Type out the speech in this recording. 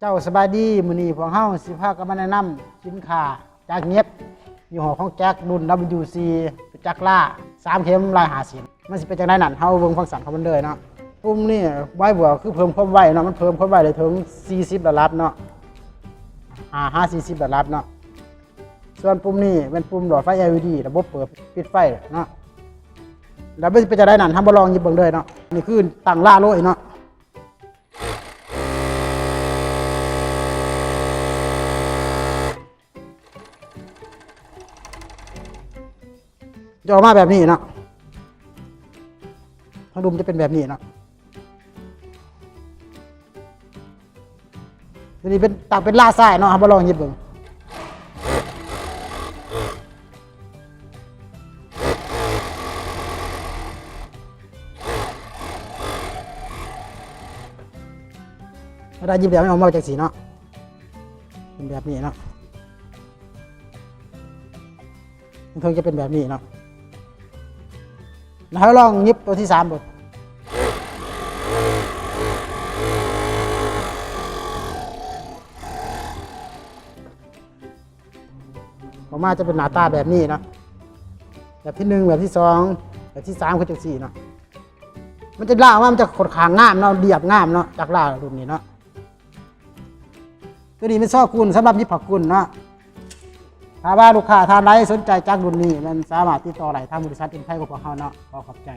ເຈົ້າ ສະບາຍດີ. ມື້ນີ້ພວກເຮົາຊິພາກັນມາແນະນຳສິນຄ້າຈັກຫຍິບ ຍີ່ຫໍ້ຂອງຈັກລຸ້ນ ດັບເບິນຢູຊີ ຈັກລ້າ ສາມເຂັມ ຮ້ອຍຫ້າສິບ ມັນຊິເປັນຈັ່ງໃດນັ້ນ ເຮົາເບິ່ງຟັງຊັນຂອງມັນເລີຍເນາະ. ປຸ່ມນີ້ໄວບວກ ຄືເພີ່ມຄວາມໄວເນາະ ມັນເພີ່ມຄວາມໄວໄດ້ເຖິງສີ່ສິບລະດັບເນາະ ຫາ ຫາສີ່ສິບລະດັບເນາະ. ສ່ວນປຸ່ມນີ້ແມ່ນປຸ່ມຫຼອດໄຟ ແອລອີດີ ລະບົບເປີດປິດໄຟເນາະ. ລະມັນຊິເປັນຈັ່ງໃດນັ້ນ ເຮົາມາລອງຫຍິບເບິ່ງເລີຍເນາະ. ນີ້ຄືຕັ້ງລ້າໂລຍເນາະ. ຈະອອກມາແບບນີ້ເນາະ ທາງດຸມຈະເປັນແບບນີ້ເນາະ. ຕົວນີ້ເປັນ ຕັ້ງເປັນລ້າຊ້າຍເນາະ ເຮົາມາລອງຫຍິບເບິ່ງ. ເວລາຫຍິບແລ້ວມັນອອກມາຈັ່ງຊີ້ເນາະ ເປັນແບບນີ້ເນາະ. ມັນເຖິງຈະເປັນແບບນີ້ເນາະ. ແລ້ວເຮົາລອງຫຍິບຕົວທີສາມເບິ່ງ. ອອກມາຈະເປັນໜ້າຕາແບບນີ້ເນາະ. ແບບທີໜຶ່ງ ແບບທີສອງ ແບບທີສາມ ຄືຈັ່ງຊີ້ເນາະ. ມັນຈະລ້າອອກມາ ມັນຈະຂ້ອນຂ້າງງາມເນາະ ລຽບງາມເນາະ ຈັກລ້າລຸ້ນນີ້ເນາະ. ຕົວນີ້ແມ່ນຊໍກຸນ ສຳລັບຫຍິບຜ້າກຸນເນາະ. ຖ້າວ່າລູກຄ້າທ່ານໃດສົນໃຈຈັກລຸ້ນນີ້ ແມ່ນສາມາດຕິດຕໍ່ໄດ້ທາງບໍລິສັດເອັນໄພຂອງພວກເຮົາເນາະ. ຂໍຂອບໃຈ.